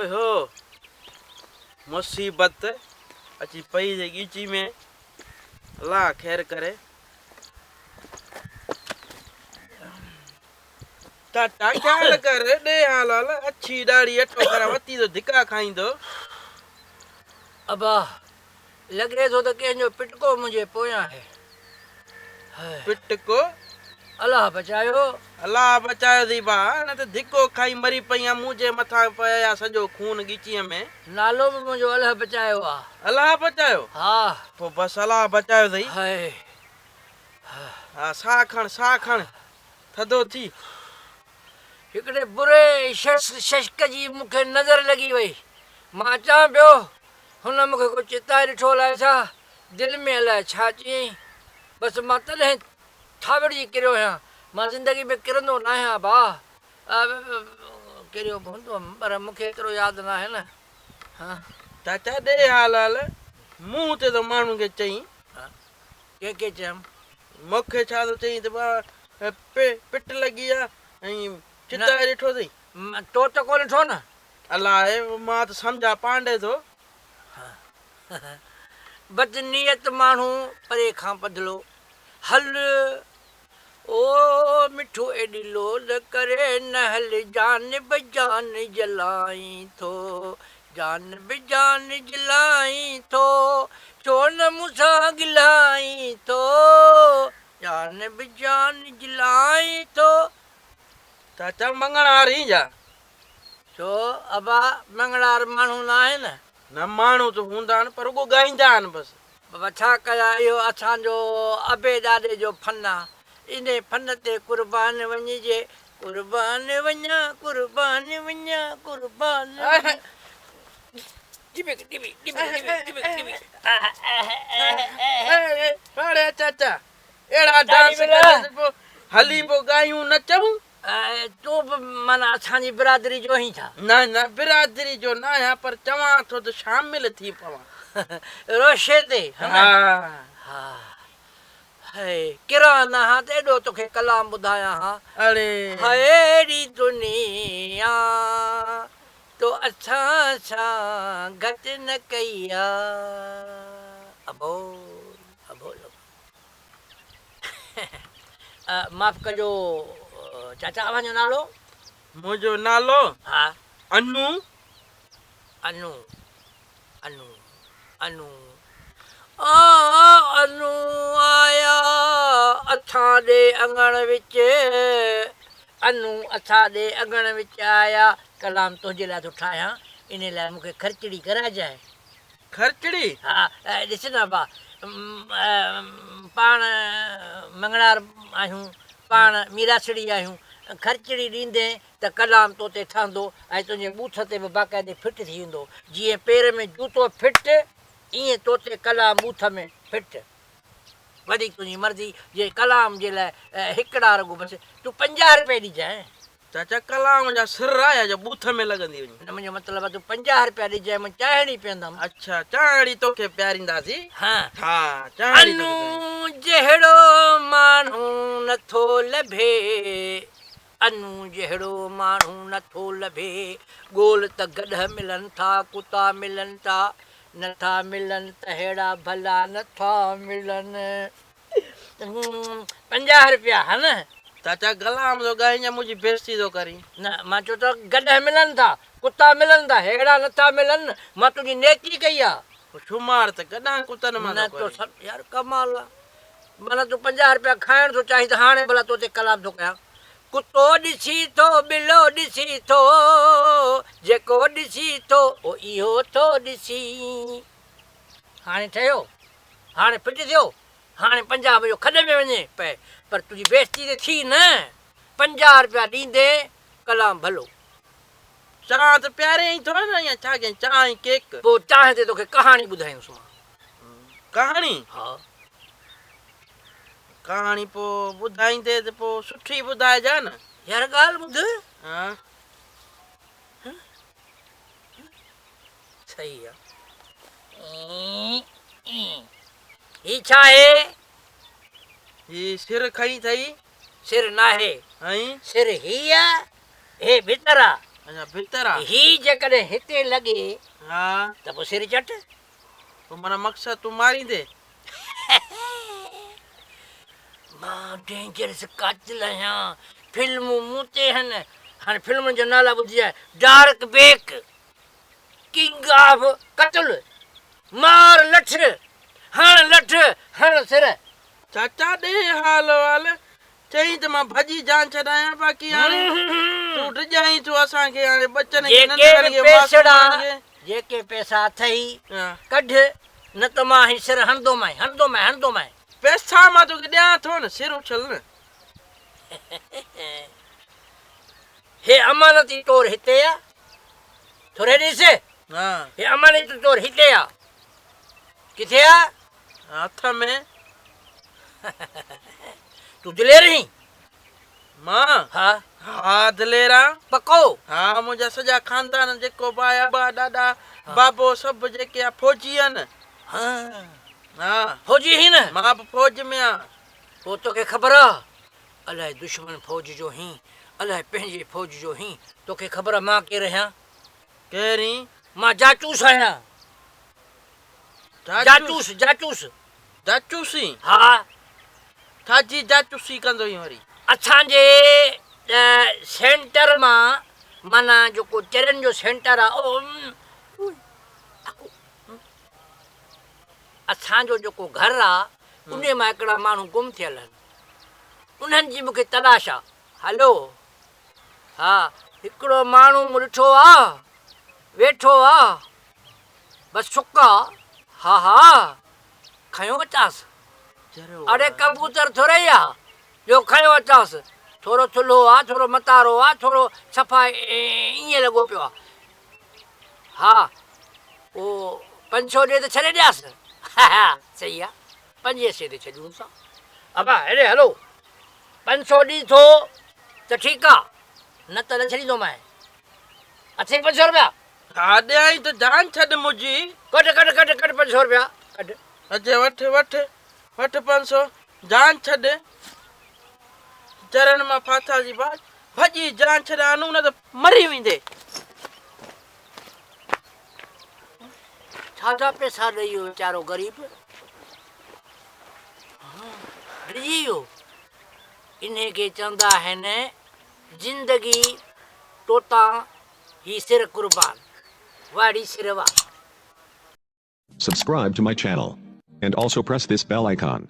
اوهو مصيبت اچي پئي جي ڳيچي ۾، الله خير ڪري. ٽاٽا خيال ڪر ڏي حال حال اڇي ڏاڙهي اٺو کرا وتي ٿو ڌڪا کائيندو. ابا لڳي ٿو ته ڪنهن جو پٽڪو منهنجي پويان آهي. پٽڪو؟ الله بچايو. الله بچايو ٿي ڀاء، نه ته ڌڪو کائي مري پئين ها، منهنجي مٿان پئي ها سڄو خون ڳچيء ۾. نالو به منهنجو الله بچايو آ. الله بچايو؟ ها. پوء بس الله بچايو اٿئي. هاء. ها ساهه کڻ، ساهه کڻ، ٿڌو ٿي. هڪڙي بري ششڪ جي مون کي نظر لڳي وئي. مان اچان پيو، هن مون کي ڪو چتائي ڏٺو الائي ڇا، دل ۾ الائي ڇا چيائين. بس مان تڏهن ٿاٻڙجي ڪريو آهيان. مان زندگي ۾ ڪرندو ناهيان ڀاء. ڪريو به هوندم پر مون کي ايترو ياد ناهي نه. ها. چاچا ڏي حال حال، منهن تي ٿو ماڻهن کي چئين. ڪنهن کي چيم؟ مون کي ڇا ٿو چئين ته پٽ لڳي آ ۽ چتائي ڏٺو اٿئي. تو ته ڪونه ڏٺو نه؟ الاء، مان ته سمجهان پانڊي ٿو. بدنيت ماڻهو پري کان پڌلو. هل او مٺو ايڏي لوڏ ڪري نه هل جان به جان جلائين ٿو جان به جان جلائين ٿو ڇو نه مون سان ڳلهائين ٿو جان به جان جلائين ٿو. چاچا مڱڻهار هين جا. ڇو ابا مڱڻهار ماڻهو نه آهن؟ نه ماڻهو ته هوندا آهن پر رڳو ڳائيندا آهن بس. بابا ڇا ڪيان اهو اسان جو ابي ڏاڏي جو فن آ انهي فن تي قربان وڃجي قربان وڃان قربان وڃان قربان وڃان. اڙي چاچا اهڙا ڊانس ڪندين ته پوء هلي پوء ڳايون نچون. تون به معنيٰ اسان جي برادري جو آهين ڇا؟ نه نه برادري جو نه آهيان پر چوان ٿو ته شامل ٿي پوان. روشي تي ها نه؟ ها هي ڪران نه ها ته ايڏو توکي ڪلام ٻڌايان ها. اڙي. ههڙي دنيا تو اسان سان گهٽ نه ڪئي آ. ابول ابول ابول. معاف ڪجو چاچا اوهان جو نالو؟ منهنجو نالو؟ ها. انو. انو انو انو آ انو آيا اسان ڏي اڱڻ وچ انو اسان ڏي اڱڻ وچ آيا ڪلام تنهنجي لاء ٿو ٺاهيان انهي لاء مون کي خرچڙي ڪرائجانء. خرچڙي؟ ها ڏس نه ابا، پاڻ مڱڻهار آهيون، پاڻ ميراسڙي آهيون، خرچڙي ڏيندين ته ڪلام تو تي ٺهندو ۽ تنهنجي ٻوٿ تي به باقاعدي فٽ ٿي ويندو. جيئن پير ۾ جوتو فٽ، ايئن تو تي ڪلام ٻوٿ ۾ فٽ. وڌيڪ تنهنجي مرضي، جي ڪلام جي لاء هڪڙا رڳو بس تون 50 رپيا ڏجانء. چاچا ڪلام جا سر آيا جو ٻوٿ ۾ لڳندي وڃي. نه منهنجو مطلب آ تون 50 رپيا ڏجانء مان چانهڙي پيئندم. اڇا چانهڙي توکي پيارينداسين. ها. ها چانهڙي توکي انو پيارينداسين. جهڙو ماڻهو نٿو لڀي، انو جهڙو ماڻهو نٿو لڀي، ڳول ته گڏهه ملن ٿا، ڪتا ملن ٿا، نٿا ملن ته ههڙا ڀلا نٿا ملن. 50 رپيا ها نه؟ چاچا غلام ٿو ڳائين يا منهنجي بيعزتي ٿو ڪرين؟ نه، مان چيو ته گڏهه ملن ٿا، ڪتا ملن ٿا، ههڙا نٿا ملن، مان تنهنجي نيڪي ڪئي آ. پوء شمار ته گڏهن ڪتن مان نه ٿو تو ڪرين. سڀ يار ڪمال آ. معنيٰ تون 50 رپيا کائڻ ٿو چاهين ته هاڻي ڀلا تو تي ڪلام ٿو ڪيان. ڪتو ڏسي ٿو، ٻلو ڏسي ٿو، جيڪو ڏسي ٿو اهو اهو ٿو ڏسي. هاڻي ٺهيو؟ هاڻي فٽ ٿيو؟ هاڻي پنجاب جو کڏ ۾ وڃي پئي پر تنهنجي بيعزتي ته ٿي نه، 50 رپيا ڏيندين ڪلام ڀلو. چانهه ته پيارين ٿو نه يا ڇا ڪيائين چانهه ۽ ڪيڪ. پوء چانهه تي توکي ڪهاڻي ٻڌائيندس مان. ڪهاڻي؟ ها. ڪهاڻي پوء ٻڌائيندي ته پوء سٺي ٻڌائجان نه. يار ڳالهه ٻڌ. ها. صحيح آ. هي ڇا آهي؟ هي سر کنئي اٿئي. سر ناهي. ۽ سر هي آ، هي ڀتر آ. اڇا بھتر آ. هي جيڪڏهن هتي لڳي ها. ته پوء سر چٽ. پوء معنيٰ مقصد تون ماريندي. مان ڊينجرس قاتل آهيان. فلمون مون تي هن. هاڻي فلمن جا نالا ٻڌجانء، ڊارڪ بيڪ، ڪنگ آف قتل، مار لٺ، هڻ لٺ، هڻ سر. چاچا ڏي حال احوال، چئين ته مان ڀڄي جان ڇڏايان باقي هاڻي تون ڊڄائين ٿو اسان کي هاڻي ٻچن کي ننڍڙن کي معصومن کي. جيڪي پئسا اٿئي ڪڍ نه ته مان هي سر هڻندومانء هڻندومانء هڻندومانء. پئسا مان توکي ڏيان ٿو نه سر اڇل نه. هي امانتي طور هتي آ. ٿوري ڏس. هي امانتي طور هتي آ. ڪٿي آ؟ هٿ ۾. تون دلير آهين؟ مان؟ ها. ها دلير آهيان. پڪو؟ ها منهنجا سڄا خاندان جيڪو به آهي ابا ڏاڏا بابو سڀ جيڪي آ فوجي آهن. ها. ها. فوجي آهين نه؟ مان به فوج ۾ آهيان. پوء توکي خبر آ الائي دشمن فوج جو هين الائي پنهنجي فوج جو هين توکي خبر آ مان ڪير آهيان؟ ڪير هين؟ مان جاچوس آهيان. جاچوس جاچوس. جاچوسي؟ ها. ڇاجي جاچوسي ڪندو هين وري؟ اسان جي سينٽر مان معنيٰ جيڪو چرين جو سينٽر آ اسان جو جيڪو گهر آ انهي مان هڪڙا ماڻهو گم ٿيل آهن انهن جي مونکي تلاش آ. هلو ها هڪڙو ماڻهو مون ڏٺو آ ويٺو آ. بس سڪ آ ها ها کنيو اچانس اڙي ڪبوتر ٿورئي آ جو کنيو اچانس ٿورو ٿلهو آ ٿورو متارو آ ٿورو صفا ائين لڳو پيو آ ها او پنج سو ڏي ته ڇڏي ڏيانس ها ها صحيح آ پنجين سين تي ڇڏيونس ها ابا هيڏي هلو پنج سو ڏي ٿو ته ٺيڪ آ نه ته نه ڇڏيندومانء اٿئي پنج سو روپيا ها ڏيائين ته جان ڇڏ منهنجي. ڪڍ ڪڍ ڪڍ ڪڍ پنج سو روپيا ڪڍ. اچي وٺ وٺ وٺ پنج سو جان ڇڏ. چرن مان ڦاٿاسين ڀاء ڀڄي جان ڇڏ آنو نه ته مري ويندي. ڇا جا پئسا ڏئي ويو ويچارو غريب ڊڄي ويو. انهي کي چوندا آهن زندگي توتان هي سر قربان واڙي سر وا. Subscribe to my channel. And also press this bell icon.